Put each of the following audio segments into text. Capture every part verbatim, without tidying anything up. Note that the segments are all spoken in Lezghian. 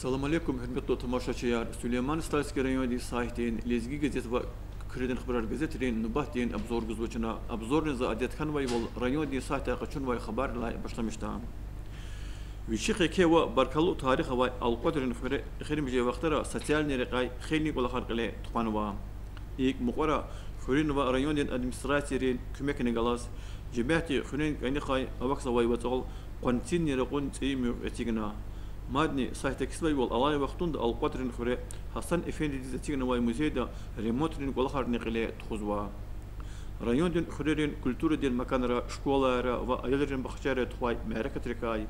Салам алейкум, гьуьрметлу тамашачияр! Сулейман-Стальский райондин сайтдин, Лезги газет ва Куьредин хабарар газетрин нубатдин обзор гузва чна. Обзорни за адет хьанвайвал райондин сайтдай къачунвай хабаррилай башламишда. Вичихъ еке ва баркаллу тарих авай Алкьвадрин хуьре эхиримжи вахтара социальный рекьяй хейлин кӀвалахар кьиле тухванва. ИкӀ мукьвара хуьруьн ва райондин администрацийрин куьмекни галаз жемятди хуьруьн кӀаникай авахьзавай вацӀал къванцинни ракьун цӀийи муьгъ эцигна. Мадни сайтда кисвайвал, алай вахтунда Алкьвадрин хуьре Гьасан эфендидиз эцигнавай музейда ремонтрин кӀвалахарни кьиле тухузва. Райондин хуьрерин культурадин маканра, школайра ва аялрин бахчайра тухвай мярекатрикай,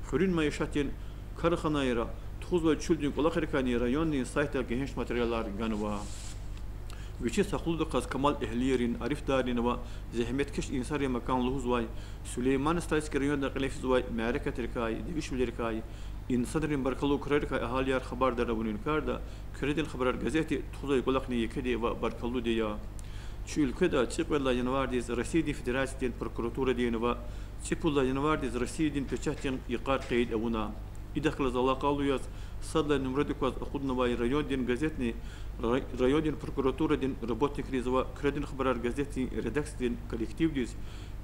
хуьруьн майишатдин карханайра, тухузвай чуьлдин кӀвалахрикайни райондин сайтда гегьенш материалар ганва. Вичи сагълудаказ камал эгьлийрин, арифдаррин ва зегьметкеш инсанрин макан лугьузвай Сулейман-Стальский районда кьиле физвай мярекатрикай, дегишвилерикай, инсанрин баркаллу крарикай агьалияр хабардар авунин карда, Куьредин хабарар газетди тухузвай кӀвалахни екеди ва баркаллуди я. Чи уьлкведа цӀикьвед лагьай январдиз Россиядин Федерациядин прокуратурадин ва цӀипуд лагьай январдиз Россиядин печатдин йикъар къейд авуна. Идахъ галаз алакъалу яз сад лагьай нумрадик кваз акъуднавай райондин газетни рай-, райондин прокуратурадин работникриз ва Куьредин хабарар газетдин редакциядин коллективдиз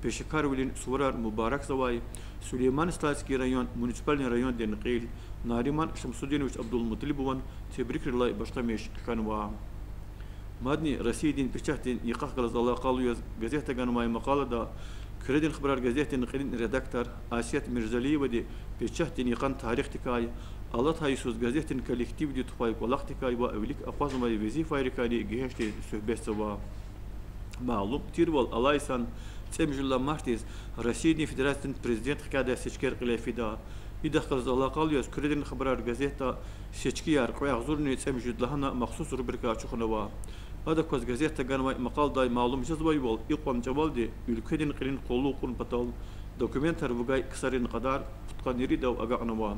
пешекарвилин суварар мубаракзавай Сулейман-Стальский район муниципальный райондин кьил Нариман Шамсудинович Абдулмуталибован тебрикрилай башламиш хьанва. Мадни Россиядин печатдин йикъахъ галаз алакъалу яз газетда ганвай макъалада Куьредин хабарар газетдин кьилин редактор Асият Мирзалиевади печатдин йикъан тарихдикай, алатай йисуз газетдин коллективди тухвай кӀвалахдикай ва вилик акъвазнавай везифайрикайни гегьеншдиз суьгьбетзава. Малум тирвал, алай йисан цӀемуьжуьд лагьай мартдиз Россиядин Федерациядин Президент хкядай сечкер кьиле фида. Идахъ галаз алакъалу яз Куьредин хабарар газетда Сечкияр, кьве агъзурни цӀемуьжуьд лагьана махсус рубрика ачухнава. Адак кваз газетда ганвай макъаладай малум жезвайвал, икьван чӀавалди уьлкведин кьилин къуллугъ кьун патал документар вугай ксарин кьадар пудкъанни иридав агакьнава.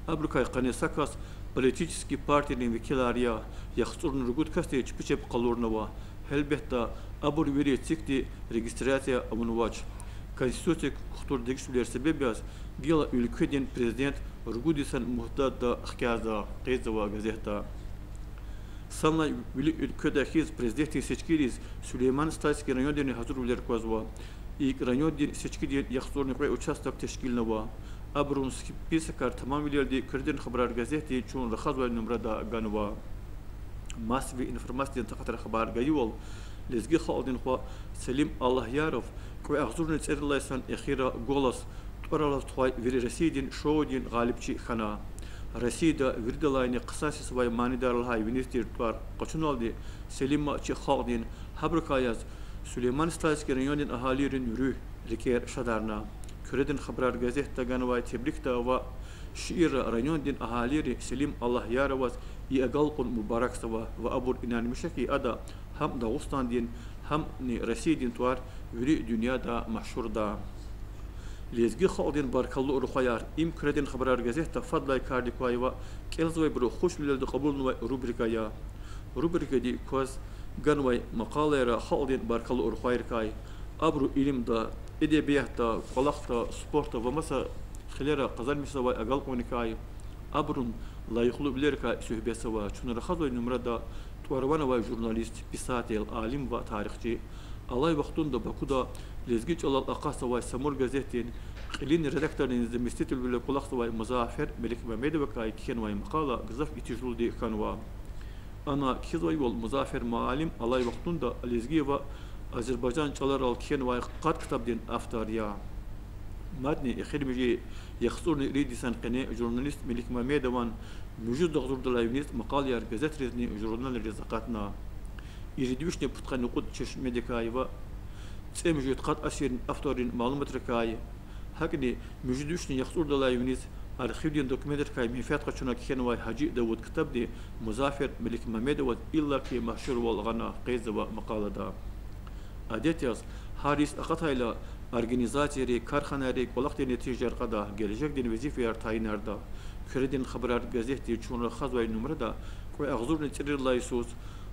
Абурукай къанни са кас политический партийрин векилар я, яхцӀурни ругуд касди чпи чеб къалурнава. Гьелбетда, абур вири цикӀди регистрация авунвач. Конституция кухтур дегишвилер себеб яз гила уьлкведин Президент ругуд йисан муьгьлетда хкязда, къейдзава газетда. Санлай вири уьлкведа хьиз, президентдин сечкийриз Сулейман-Стальский райондани гьазурвилер квазва. ИкӀ, райондин сечкидин яхцӀурни кьве участок тешкилнава. Абурун списокар тамамвилелди Куьредин хабарар газетди чун рахазвай нумрада ганва. Массовый информациядин такьатра хабар гайивал, лезги халкьдин хва Селим Аллагьяров кьве агъзурни цӀерид лагьай йисан эхира «Голос» тӀвар алаз тухвай вири Россиядин шоудин гъалибчи хьана. Россияда виридалайни хъсан сесавай манидар лагьай виниз тир тӀвар къачуналди Селима чи халкьдин, гьабурукай яз Сулейман-Стальский райондин агьалийрин руьгь, рикӀер шадарна. Куьредин хабарар газетда ганвай тебрикда ва шиирра райондин агьалийри Селим Аллагьяроваз и агалкьун мубаракзава ва абур инанмиша хьи, ада гьам Дагъустандин, гьамни Россиядин тӀвар вири дуьньяда машгьурда. Лезги халкьдин баркаллу рухваяр, им Куьредин хабарар газетда фадлай кардик квай ва кӀелзавайбуру хушвилелди кьабулнавай рубрика я. Рубрикади кваз ганвай макъалайра халкьдин баркаллу рухвайрикай, абуру илимда, эдебиятда, кӀвалахда, спортда ва маса хилера къазанмишзавай агалкьунрикай, абурун лайихлувилерикай суьгьбетзава. Чун рахазвай нумрада тӀвар-ван авай журналист, писатель, алим ва тарихчи, алай вахтунда Бакуда лезги чӀалал акъатзавай Самур газетдин кьилин редактордин заместителвиле кӀвалахзавай Музаффер Меликмамедовакай кхьенвай макъала гзаф итижлуди хьанва. Ана кхьизвайвал, Музаффер муаллим алай вахтунда лезги ва азербайжан чӀаларал кхьенвай къад ктабдин автор я. Мадни эхиримжи яхцӀурни ирид йисан къене журналист Меликмамедован муьжуьд агъзурдалай виниз макъалаяр газетризни журналриз акъатна. Ирид вишни пудкъанни кьуд чешмедикай ва цӀемуьжуьд къад асирдин авторрин малуматрикай, гьакӀни муьжуьд вишни яхцӀурдалай виниз архивдин документрикай менфят къачуна кхьенвай Гьажи Давуд ктабди Музаффер Меликмамедоваз иллаки машгьурвал гъана, къейдзава макъалада. Адет яз, гьар йис акъатайла, организацийри, карханайри кӀвалахдин нетижаяр кьада, гележегдин везифаяр тайинарда. Куьредин хабарар газетди чун рахазвай нумрада кьве агъзурни цӀерид лагьай йисуз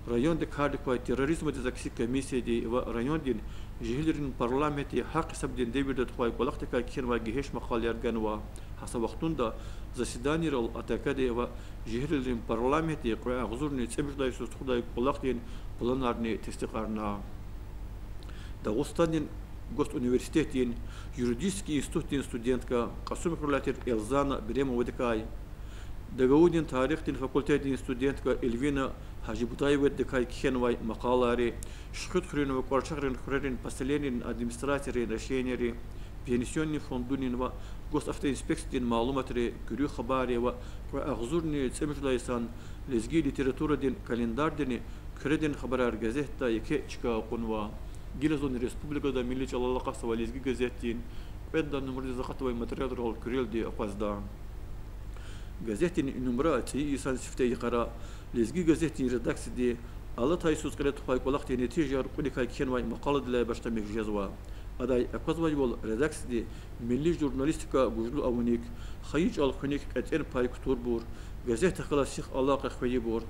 Районда кардик квай терроризмдиз акси комиссияди ва райондин жегьилрин парламентди гьахъ-гьисабдин девирда тухвай кӀвалахдикай кхьенвай гегьенш макъалаяр ганва. Гьа са вахтунда заседанийрал АТК-ди ва жегьилрин парламентди кьве агъзурни цӀемуьжуьд лагьай йисуз тухудай кӀвалахдин планарни тестикьарна. Дагъустандин госуниверситетдин юридический институтдин студентка, Кьасумхуьр вилаятдин Эльзана Беремовадикай, ДГУ-дин тарихдин факультетдин студентка Эльвина Гьажибудаевадикай кхьенвай макъалайри, Шихидхуьруьн ва КӀварчагърин хуьрерин поселенийрин администрацийрин решенийри, Пенсионный фондунин ва Госавтоинспекциядин малуматри, Куьруь хабарри ва кьве агъзурни цӀемуьжуьд лагьай йисан Лезги литературадин календардини Куьредин хабарар газетда еке чка кьунва. Гила зун республикада милли чӀалал акъатзавай Лезги газетдин кьвед лагьай нумрадиз акъатнавай материалрал куьрелди акъвазда. Газетдин и нумра цӀийи йисан сифте йикъара Лезги газетдин редакцияди алатай йисуз кьиле тухвай кӀвалахдин нетижаяр кьуникай кхьенвай макъаладилай башламиш жезва. Адай аквазвайвал, редакцияди милли журналистика гужлу авуник, хайи чӀал хуьник кьетӀен пай кутурбур, газетдихъ галаз сих алакъа хвейибур,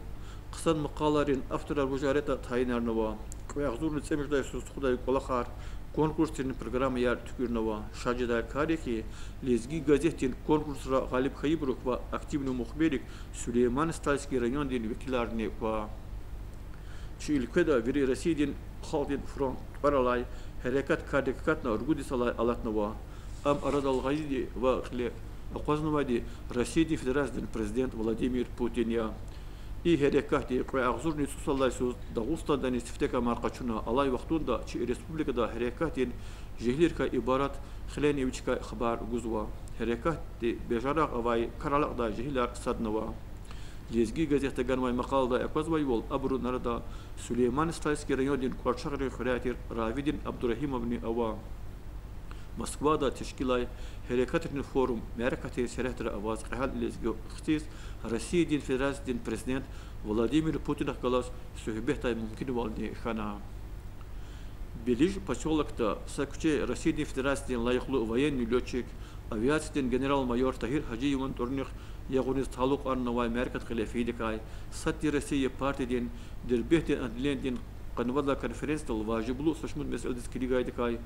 хъсан макъалайрин авторар вужар ятӀа тайинарнава. Кьве агъзурни цӀемуьжуьд лагьай йисуз тухудай кӀвалахар конкурсрин программаяр туькӀуьрнава. Шад жедай кар я хьи, Лезги газетдин конкурсра гъалиб хьайибурухъ квай активный мухбиррик Сулейман-Стальский райондин векиларни ква. Чи уьлкведа вири Россиядин халкьдин фронт тӀвар алай гьерекат кардик акатна ругуд йисалай алатнава. Ам арадал гъайиди ва кьиле акъвазнавайди Россиядин Федерациядин Президент Владимир Путин я. И гьерекатди кьве агъзурни цӀусад лагьай йисуз Дагъустандани сифте камар къачуна, алай вахтунда чи республикада гьерекатдин жегьилрикай ибарат хилени вичикай хабар гузва. Гьерекатди бажарагъ авай, кар алакьдай жегьилар саднава. Лезги газетда ганвай макъаладай аквазвайвал, абурун арада Сулейман-Стальский райондин КӀварчагърин хуьряй тир Равидин Абдурагьимовни ава. Москвада тешкилай гьерекатрин форум мярекатдин сергьятра аваз кьегьал лезги хциз Россиядин Федерациядин Президент Владимир Путинахъ галаз суьгьбетдай мумкинвални хьана. Белиж посёлокда са куьче Россиядин Федерациядин лайихлу военный лётчик, авиациядин генерал-майор Тагьир Гьажиеван тӀварунихъ ягъуниз талукьарнавай мярекат кьиле фейидакай, Сад тир Россия партиядин Дербентдин отделенидин къанни вад лагьай конференциядал важиблу са шумуд месэладиз килигайдакай,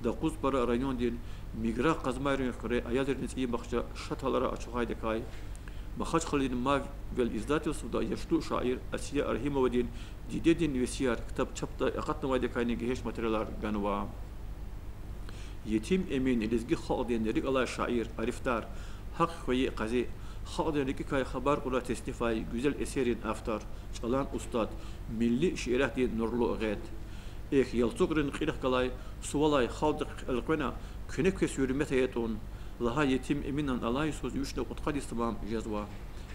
Докъузпара райондин Миграгъ-Къазмайрин хуьре аялрин цӀийи бахча шаталара ачухайдакай, Махачкъаладин Маввел издательствода яшлу шаир Асия Рагьимовадин Дидедин весияр ктаб чапдай акъатнавайдакайни гегьенш материалар ганва. Етим Эмин лезги халкьдин рикӀ алай шаир, арифдар, гьахъ хвейи къази, халкьдин рикӀикай хабар кьурай теснифай гуьзел эсеррин автор, чӀалан устад, милли шииратдин нурлу гъед. Эхь, ялцугърин кьилихъ галай сувалай халкьдихъ элкъвена, куьне квез гьуьрмет ая тӀун лагьай Етим Эминан алай йисуз вишни кьудкъад йис тамам жезва.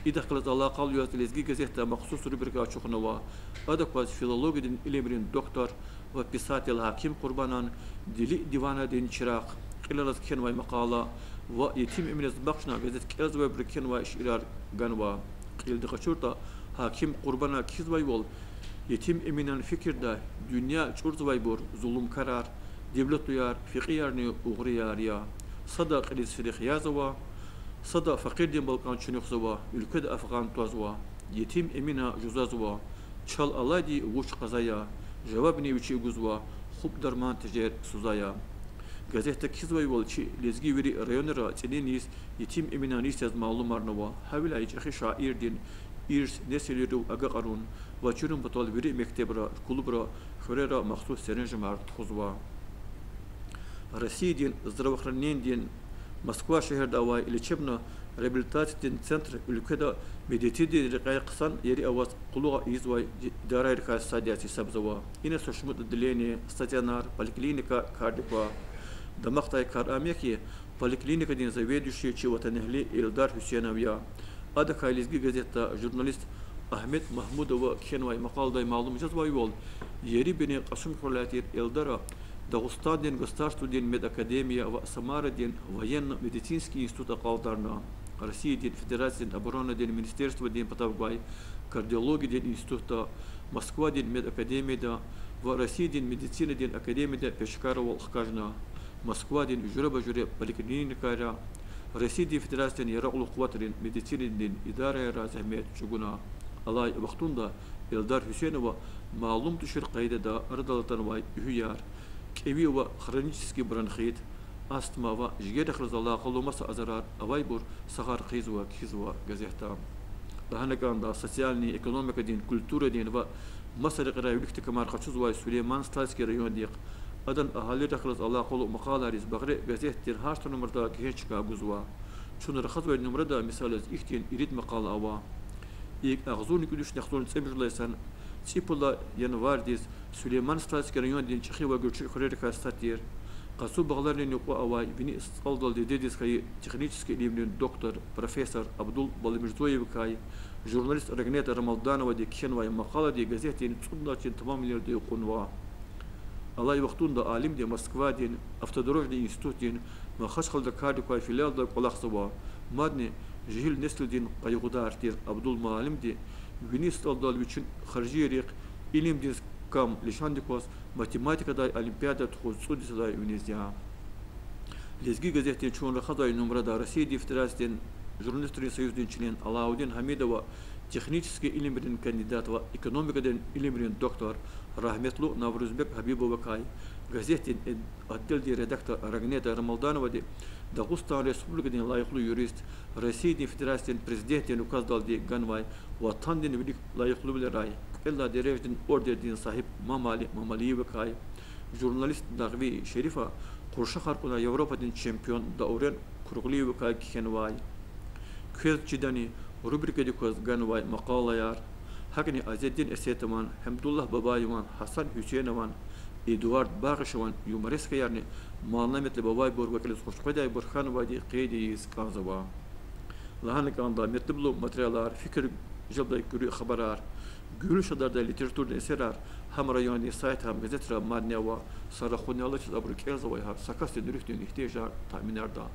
Идахъ галаз алакъалу яз Лезги газетда махсус рубрика ачухнава. Ада кваз филологиядин илимрин доктор ва писатель Гьаким Къурбанан Дили диванадин чирагъ кьилелаз кхьенвай макъала ва Етим Эминаз бахшна газет кӀелзавайбуру кхьенвай шиирар ганва. Кьилди къачуртӀа, Гьаким Къурбана кхьизвайвал, Етим Эминан фикирда, дуьнья чӀурзавайбур зулумкарар, девлетлуяр, фекьиярни угърияр я. Сада кьилиз фирих язава, сада факъирдин балкӀан чуьнуьхзава, уьлкведа афгъан твазва. Етим Эмина жузазва: чал алайди вуч къаза я? Жавабни вичи гузва: хупӀ дарман тежер суза я. Газетда кхьизвайвал, чи лезги вири районра цӀинин йис Етим Эминан йис яз малумарнава. Гьавиляй чӀехи шаирдин ирс несилрив агакьарун ва чирун патал вири мектебра, клубра, хуьрера махсус серенжемар тухузва. Россиядин здравоохранениедин Москва шегьерда авай лечебно-реабилитациядин центр уьлкведа медицинадин рекьяй хъсан ери аваз къуллугъ ийизвай идарайрикай сад яз гьисабзава. Ина са шумуд отделение, стационар, поликлиника кардик ква. Дамахдай кар ам я хьи, поликлиникадин заведующий чи ватанэгьли Эльдар Гьуьсейнов я. Адакай Лезги газетда журналист Агьмед Магьмудова кхьенвай макъаладай малум жезвайвал, ери-бери Кьасумхуьр вилаятдин Эльдара Дагъустандин государственный медакадемия ва Самарадин военно-медицинский институт акьалтӀарна. Россиядин Федерациядин оборонадин министерстводин патав гвай кардиологиядин институтда, Москвадин медакадемияда ва Россиядин медицинадин академияда пешекарвал хкажна. Москвадин жуьреба-жуьре поликлиникайра, Россиядин Федерациядин яракьлу къуватрин медицинадин идарайра зегьмет чӀугуна. Алай вахтунда Эльдар Гьуьсейнова малум тушир къайдада арадал атанвай уьгьуьяр, кӀеви ва хронический бронхит, астма ва жигеррихъ галаз алакъалу маса азарар авайбур сагъар хъийизва, кхьизва газетда. Лагьана кӀанда, социальный, экономикадин, культурадин ва маса рекьерай вилик тахьамар къачузвай Сулейман-Стальский райондихъ, адан агьалийрихъ галаз алакъалу макъалайриз багъри газет тир гьар са нумрада кхьин чка гузва. Чун рахазвай нумрада, мисал яз, ихьтин ирид макъала ава. ИкӀ, агъзурни кӀуьд вишни агъзурни цӀемуьжуьд лагьай йисан цӀипуд лагьай январдиз Сулейман-Стальский райондин ЧӀехи ва ГуьрчӀи хуьрерикай сад тир, къацу багъларин юкьва авай вини СтӀалдал дидедиз хьайи технический илимрин доктор, профессор Абдул Баламирзоевакай журналист Рагнета Рамалдановади кхьенвай макъалади газетдин цӀуд лагьай чин тамамвилелди кьунва. Алай вахтунда алимди Москвадин автодорожный институтдин Махачкъалада кардик квай филиалда кӀвалахзава. Мадни жегьил несилдин къайгъудар тир Абдул муаллимди вини СтӀалдал вичин харжийрихъ илимдиз кам лишандик кваз математикадай олимпиада тухуз цӀуд йисалай виниз я. Лезги газетдин чун рахазвай нумрада Россиядин Федерациядин журналистрин союздин член Алаудин Гьамидова, технический илимрин кандидат ва экономикадин илимрин доктор рагьметлу Наврузбек Гьабибовакай, газетдин отделдин редактор Рагнета Рамалдановади Дагъустан Республикадин лайихлу юрист, Россиядин Федерациядин Президентдин указдалди ганвай ватандин вилик лайихлувилерай кьвед лагьай дережадин ордендин сагьиб Мамали Мамалиевакай, журналист Дагъви Шерифа къуршахар кьунвай Европадин чемпион Даурен Кургъулиевакай кхьенвай. Квез чидани рубрикадик кваз ганвай макъалаяр, гьакӀни Азеддин Эсетован, Гьамидуллагь Бабаеван, Гьасан Гьуьсейнован, Эдуард Багъишеван юморескаярни малунаметлу авайбур ва кӀелиз хуш къведайбур хьанвайди къейд ийиз кӀанзава. Лагьана кӀанда, метлеблу материалар, фикир желбдай куьруь хабарар Гуьлшадардай литературный эсерар гьам райондин сайт, гьам газетра мадни ава, са рахуни алачиз абуру кӀелзавай гьар са касдин руьгьдин игьтияжар таъминарда.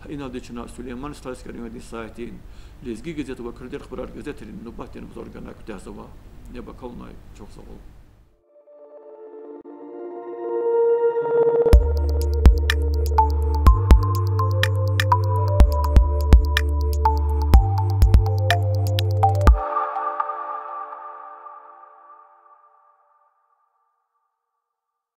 Гьа иналди чна Сулейман-Стальский райондин сайтдин, Лезги газет ва Куьредин хабарар газетрин нубатдин обзор гана куьтягьзава. Неб акалунай чухсагъул.